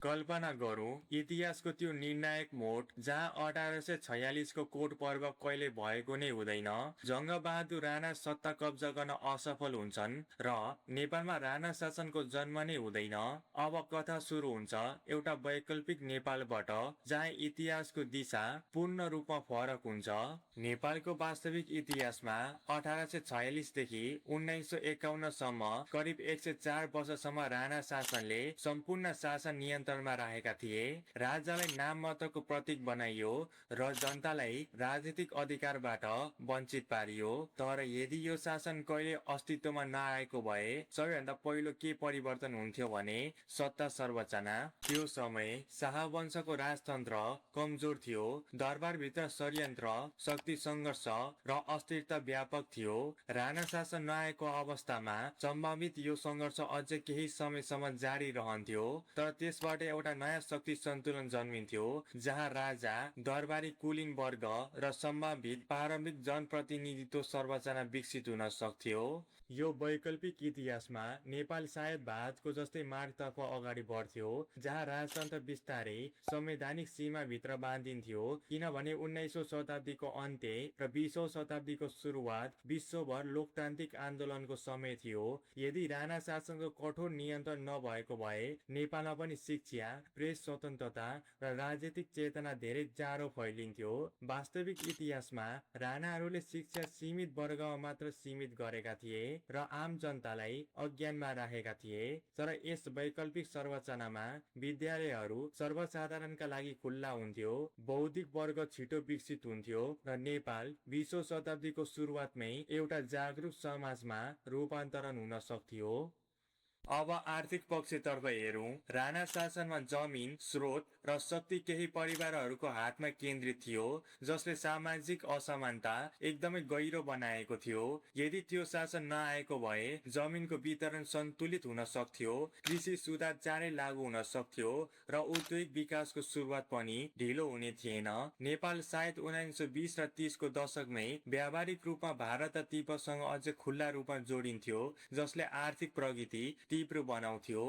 कल्पना गरौँ इतिहासको त्यो निर्णायक मोड जहाँ 1846को कोट पर्व कहिले भएको नै हुँदैन। जङ्गबहादुर राणा सत्ता कब्जा गर्न असफल हुन्छन् र नेपालमा राणा शासनको जन्म नै हुँदैन। अब कथा सुरु हुन्छ एउटा वैकल्पिक नेपालबाट जहाँ इतिहासको दिशा पूर्ण रूपमा फरक हुन्छ। नेपालको वास्तविक इतिहासमा 1846 देखि 1951 सम्म करिब 104 वर्षसम्म राणा शासनले सम्पूर्ण शासन नियन्त्रणमा राखेका थिए। राजालाई नाम मात्रको प्रतीक बनाइयो र जनतालाई राजनीतिक अधिकारबाट वञ्चित पारियो। तर यदि यो शासन कहिले अस्तित्वमा नआएको भए सबैभन्दा पहिलो के परिवर्तन हुन्थ्यो भने सत्ता सर्वचना। त्यो समय शाहवंशको राजतन्त्र कमजोर थियो, दरबारभित्र षड्यन्त्र, शक्ति सङ्घर्ष र अस्थिरता व्यापक थियो। राणा शासन नआएको अवस्थामा सम्भावित यो सङ्घर्ष अझै केही समयसम्म जारी रहन्थ्यो, तर त्यसबाट एउटा नयाँ शक्ति सन्तुलन जन्मिन्थ्यो जहाँ राजा, दरबारी कुलीन वर्ग र सम्भावित प्रारम्भिक जनप्रतिनिधित्व संरचना विकसित हुन सक्थ्यो। यो वैकल्पिक इतिहासमा नेपाल सायद भारतको जस्तै मार्गतर्फ अगाडि बढ्थ्यो जहाँ राजतन्त्र बिस्तारै संवैधानिक सीमाभित्र बाँधिन्थ्यो, किनभने 19औं शताब्दीको अन्त्य र 20औं शताब्दीको सुरुवात विश्वभर लोकतान्त्रिक आन्दोलनको समय थियो। यदि राणा शासनको कठोर नियन्त्रण नभएको भए नेपालमा पनि शिक्षा, प्रेस स्वतन्त्रता र राजनीतिक चेतना धेरै जाडो फैलिन्थ्यो। वास्तविक इतिहासमा राणाहरूले शिक्षा सीमित वर्गमा मात्र सीमित गरेका थिए र आम जनतालाई अज्ञानमा राखेका थिए। तर यस वैकल्पिक संरचनामा विद्यालयहरू सर्वसाधारणका लागि खुल्ला हुन्थ्यो, बौद्धिक वर्ग छिटो विकसित हुन्थ्यो र नेपाल 20औं शताब्दीको सुरुवातमै एउटा जागरुक समाजमा रूपान्तरण हुन सक्थ्यो। अब आर्थिक पक्षतर्फ हेरौँ। राणा शासनमा जमिन, स्रोत र शक्ति केही परिवारहरूको हातमा केन्द्रित थियो, जसले सामाजिक असमानता एकदमै गहिरो बनाएको थियो। यदि त्यो शासन नआएको भए जमिनको वितरण सन्तुलित हुन सक्थ्यो, कृषि सुधार चाँडै लागू हुन सक्थ्यो र औद्योगिक विकासको सुरुवात पनि ढिलो हुने थिएन। नेपाल सायद 1920 र 30 को दशकमै व्यावहारिक रूपमा भारत र तिब्बतसँग अझै खुल्ला रूपमा जोडिन्थ्यो, जसले आर्थिक प्रगति तीव्र बनाउँथ्यो।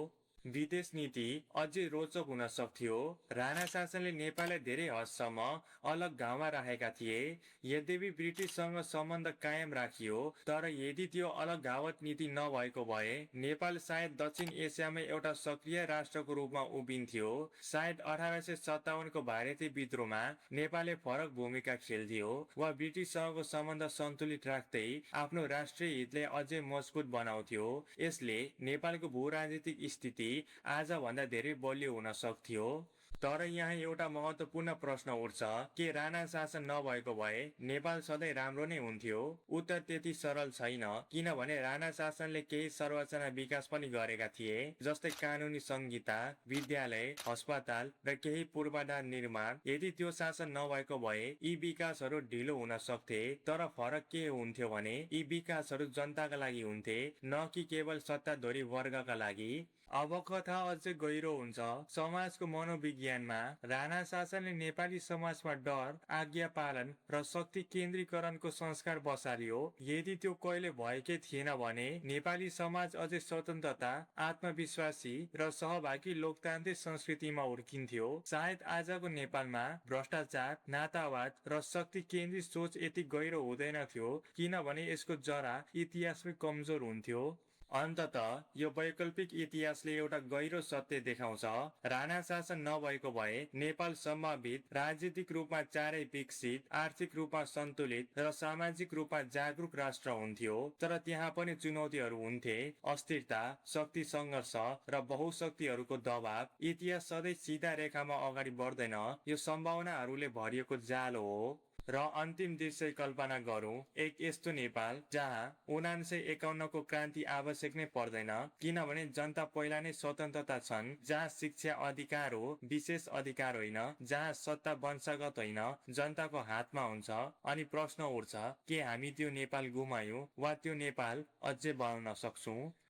विदेश नीति अझै रोचक हुन सक्थ्यो। राणा शासनले नेपाललाई धेरै हदसम्म अलग गाउँमा राखेका थिए। यद्यपि ब्रिटिससँग सम्बन्ध कायम राखियो, तर यदि त्यो अलग गावत नीति नभएको भए नेपाल सायद दक्षिण एसियामा एउटा सक्रिय राष्ट्रको रूपमा उभिन्थ्यो। सायद 1857 को भारतीय विद्रोहमा नेपालले फरक भूमिका खेल्थ्यो वा ब्रिटिससँगको सम्बन्ध सन्तुलित राख्दै आफ्नो राष्ट्रिय हितलाई अझै मजबुत बनाउँथ्यो। यसले नेपालको भू राजनीतिक स्थिति आज भन्दा धेरै बलियो हुन सक्थ्यो। तर यहाँ एउटा महत्वपूर्ण प्रश्न उठ्छ, के राणा शासन नभएको भए नेपाल सधैँ राम्रो नै हुन्थ्यो? उत्तर त्यति सरल छैन, किनभने राणा शासनले केही संरचना विकास पनि गरेका थिए, जस्तै कानुनी संहिता, विद्यालय, अस्पताल र केही पूर्वाधार निर्माण। यदि त्यो शासन नभएको भए यी विकासहरू ढिलो हुन सक्थे, तर फरक के हुन्थ्यो भने यी विकासहरू जनताका लागि हुन्थे, न कि केवल सत्ताधरी वर्गका लागि। अब कथा अझै गहिरो हुन्छ। समाजको मनोविज्ञानमा राणा शासनले नेपाली समाजमा डर, आज्ञा पालन र शक्ति केन्द्रीकरणको संस्कार बसाल्यो। यदि त्यो कहिले भएकै थिएन भने नेपाली समाज अझै स्वतन्त्रता, आत्मविश्वासी र सहभागी लोकतान्त्रिक संस्कृतिमा हुर्किन्थ्यो। सायद आजको नेपालमा भ्रष्टाचार, नातावाद र शक्ति केन्द्रित सोच यति गहिरो हुँदैन थियो, किनभने यसको जरा इतिहासमै कमजोर हुन्थ्यो। अन्ततः यो वैकल्पिक इतिहासले एउटा गहिरो सत्य देखाउँछ। राणा शासन नभएको भए नेपाल सम्भावित राजनीतिक रूपमा चाँडै विकसित, आर्थिक रूपमा सन्तुलित र सामाजिक रूपमा जागरुक राष्ट्र हुन्थ्यो। तर त्यहाँ पनि चुनौतीहरू हुन्थे, अस्थिरता, शक्ति सङ्घर्ष र बहुशक्तिहरूको दबाव। इतिहास सधैँ सिधा रेखामा अगाडि बढ्दैन, यो सम्भावनाहरूले भरिएको जाल हो। र अन्तिम दृश्य कल्पना गरौँ, एक यस्तो नेपाल जहाँ 1951 को क्रान्ति आवश्यक नै पर्दैन, किनभने जनता पहिला नै स्वतन्त्रता छन्, जहाँ शिक्षा अधिकार हो, विशेष अधिकार होइन, जहाँ सत्ता वंशगत होइन, जनताको हातमा हुन्छ। अनि प्रश्न उठ्छ, के हामी त्यो नेपाल गुमायौं वा त्यो नेपाल अझै बनाउन सक्छौं?